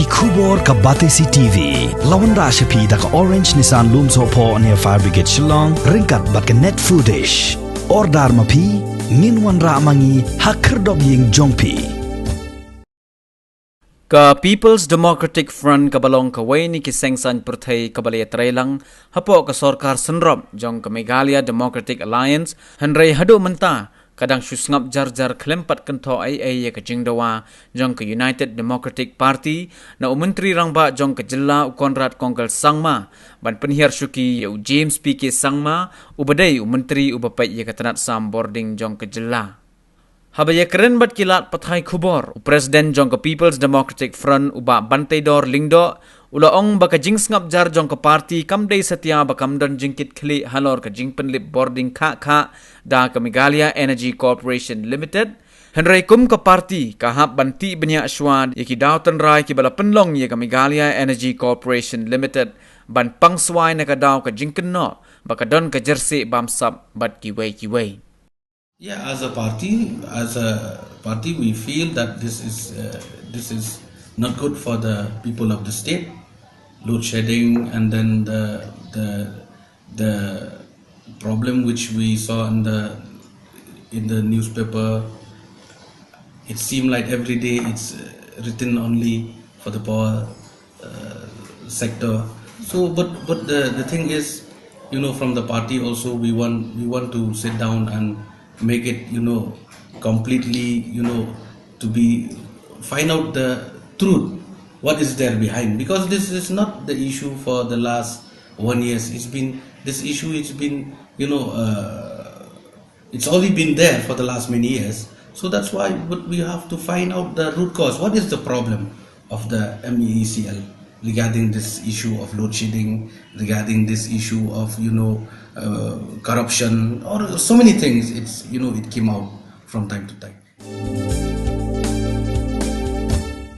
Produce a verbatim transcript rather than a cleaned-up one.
Khubor ka Batesi T V. La wanrah sha phi da ka Orange Nissan Lumsohphoh near Fire Brigade Shillong, ryngkat bad ka Net Foodish. Order ma phi, ngin wanrah ma ngi ha khyrdop ïing jong phi. Ka People's Democratic Front kaba long kawei na ki seng saiñ pyrthei kaba la ïatreilang hapoh ka sorkar synrop jong ka Meghalaya Democratic Alliance, hynrei haduh mynta ka dang shu sngap jar jar khlem pat kynthoh ei ei ïa ka jingdawa jong ka United Democratic Party na u Myntri Rangbah jong ka jylla, u Conrad Kongkal Sangma, ban pynhiar shuki ïa u James P K Sangma, uba dei u Myntri uba peit ïa ka tnat sam bording jong ka jylla. Haba ïakren bad ki lad pathai khubor, u President jong ka People's Democratic Front, u Bah Banteidor Lyngdoh, u la ong ba ka jingsngap jar jong ka party kam dei satia ba kam don jingkitkhlieh halor ka jingpynlip bording khah khah da ka Meghalaya Energy Corporation Limited. Hynrei kum ka party ka hap ban tih bniah shuwa ïa ki daw tynrai kiba la pynlong ïa ka Meghalaya Energy Corporation Limited ban pang swai na ka daw ka jingkynnoh ba ka don ka jyrsieh bamsap bad kiwei kiwei. Yeah, as a party, as a party, we feel that this is uh, this is not good for the people of the state. Load shedding, and then the the the problem which we saw in the in the newspaper. It seemed like every day it's uh, written only for the power uh, sector. So, but but the the thing is, you know, from the party also, we want we want to sit down and make it, you know, completely, you know, to be find out the truth, what is there behind, because this is not the issue for the last one years. It's been this issue. It's been, you know, uh, it's only been there for the last many years. So that's why, but we have to find out the root cause. What is the problem of the MEECL regarding this issue of load shedding, regarding this issue of, you know, uh, corruption, or so many things? It's, you know, it came out from time to time.